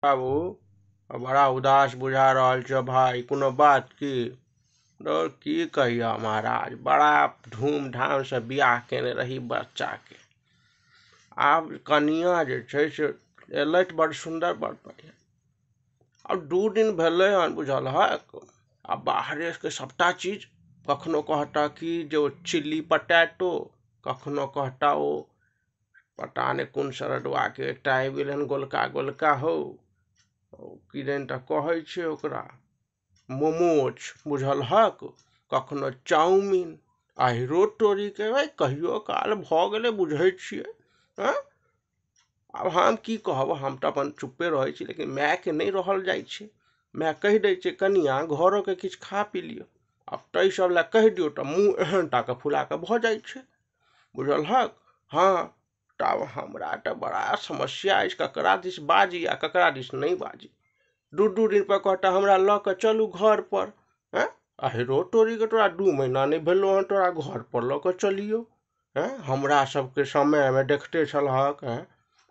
बाबू बड़ा उदास बुझा रहल छह भाय, कोनो बात की? धौर की कहियह महाराज, बड़ा धूमधाम से बियाह केने रही बच्चा के। आब कनिया जे छै से एलै तऽ बड़ सुन्दर बड़ बढ़िया। आब 2 दिन भेलै हन बुझलहक, आ बाहरे के सबटा चीज कखनो कहता कि जे ओ चिल्ली पटैटो, कखनो कहता ओ पता नहि कोन सरडुआ के एकटा आबि गेलै हन गोलका गोलका हौ, किदन तऽ कहै छै ओकरा मोमोज बुझलहक, कखनो चाउमीन, आहिरो तोरी के भाय कहियो काल भऽ गेलै बुझै छियै। हँ, आब हम की कहब, हम तऽ अपन चुप्पे रहै छी, लेकिन मायके नहि रहल जाइ छै। माय कहि दै छै कनिया घरोके किछु खा पी लिअ, आब ताहि सब लए कहि दियौ तऽ मुँह एहन टाके फुला कऽ भऽ जाइ छै बुझलहक। हँ, तऽ आब हमरा तऽ बड़ा समस्या अछि, ककरा दिस बाजी आ ककरा दिस नहि बाजी। 2-2 दिन पर कहता हमरा लऽ कऽ चलू घर पर। हँ, अहिरो तोरीके तोरा 2 महीना नहि भेलौ हन, तोरा घर पर लऽ कऽ चलियौ। हँ, हमरा सबके समयमे देखते छलहक। हँ,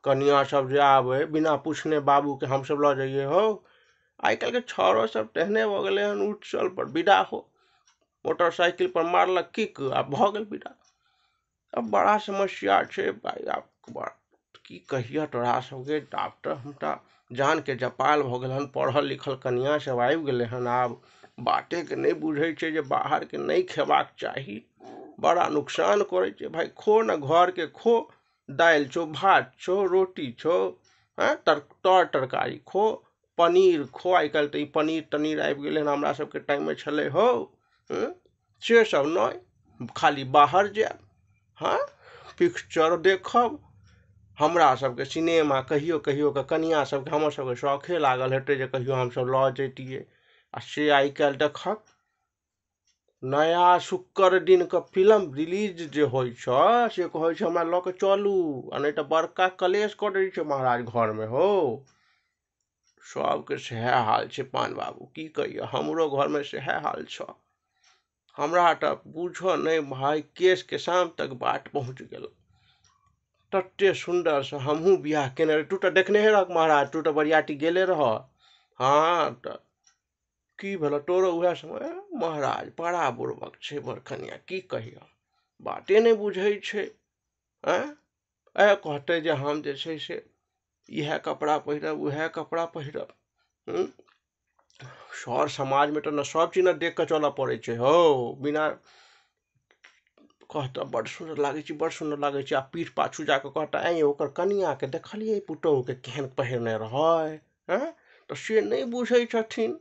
कनिया सब जे आबै बिना पूछने बाबूके हमसब लऽ जइयै हौ। आइ काल्हिके छौड़ो सब तेहने भऽ गेलै हन, उठ चल पर विदा हो, मोटरसाइकिल पर मारलक किक आ भऽ गेल विदा। अब बड़ा समस्या छै भाय, आब की कहियह तोरा सबके। आब तऽ हमरा जानके जपाल भऽ गेल हन, पढ़ल लिखल कनिया सब आबि गेलै हन, आब बाटेके नहि बुझै छै जे बाहरके नहि खेबाक चाही, बड़ा नुकसान करै छै भाय। खो ने घरके खो, दालि छौ, भात छौ, रोटी छौ, हँ, तर तरकारी खो, पनीर खो। आइ काल्हि तऽ ई पनीर तनीर आबि गेलै हन, हमरा सबके टाइममे छलै हौ से सब नहि, खाली बाहर जायब, हँ, पिक्चर देखब। हमरा सबके सिनेमा कहियो कहियो कऽ कनिया सबके हमर सबके शौखे लागल हेतै जे कहियो हमसब लऽ जैतियै, आ से आइ काल्हि देखहक नया शुक्र दिन के फिल्म रिलीज जे होइ छै से कहै छै हमरा लऽ कऽ चलू, आ नहि तऽ बड़का कलेश कऽ दै छै महाराज घरमे हौ। सबके सएह हाल छै पान बाबू, की कहियऽ, हमरो घरमे सएह हाल छह। हमरा तऽ बूझऽ नहि भाय, केश के शाम तक बाट पहुँच गेल। तते सुन्दरसँ हमहूँ बियाह केने रही, तू तऽ देखनेहे रहक महाराज, तू तऽ बरियाती गेले रहऽ। हँ, तऽ की भेलऽ तोरो उएह समय महाराज, बड़ा बुड़बक छै बर कनिया, की कहियऽ, बाते नहि बुझै छै। आँय, आइ कहतै जे हम जे छै से इएह कपड़ा पहिरब उएह कपड़ा पहिरब। हूँ, सर समाजमे तऽ ने सब चीज ने देख कऽ चलऽ पड़ै छै हौ। बिना कहतऽ बड सुन्दर लागै छी, बड सुन्दर लागै छी, आ पीठ पाछू जाकऽ कहता ऐं ओकर कनियाके देखलियै पुतोहुके केहन पहिरने रहै। हँ, तऽ से नहि बुझै छथिन।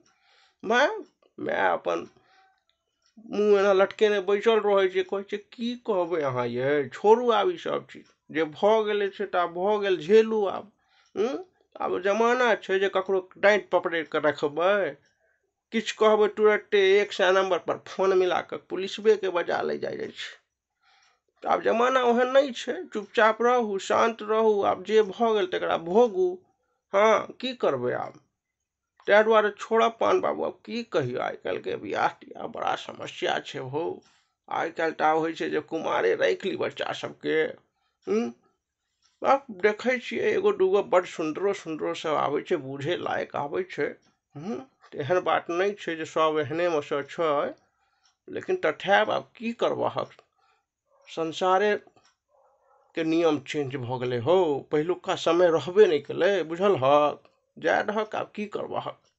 माय माय अपन मुँह एना लटकेने बैसल रहै छै, कहै छै की कहबै अहाँ यै, छोड़ू आब ई सब चीज, जे भऽ गेलै से तऽ आब भऽ गेल, झेलू आब। आब जमाना छै जे ककरो डाँटि पकड़ि कऽ रखबै, किछु कहबै तुरते 100 नम्बर पर फोन मिला कऽ पुलिसबेके बजा लै जाइ जाइ छै। तऽ आब जमाना ओहन नहि छै, चुपचाप रहू, शान्त रहू, आब जे भऽ गेल तकरा भोगू। हँ, की करबै आब, ताहि दुआरे छोड़ऽ पान बाबू, आब की कहियौ, आइ काल्हिके बियाह तियाह बड़ा समस्या छै हौ। आइ काल्हि तऽ आब होइ छै जे कुमारे राखि ली बच्चा सबके। आब देखै छियै 1-2 गो बड सुन्दरो सुन्दरो सब आबै छै, बुझे लायक आबै छै। एहन बात नहि छै जे सब एहनेमे सँ छै, लेकिन तथापि आब की करबहक, संसारे के नियम चेंज भऽ गेलै हौ, पहिलुका समय रहबे नहि केलै बुझलहक। जाय दहक आब की करबहक।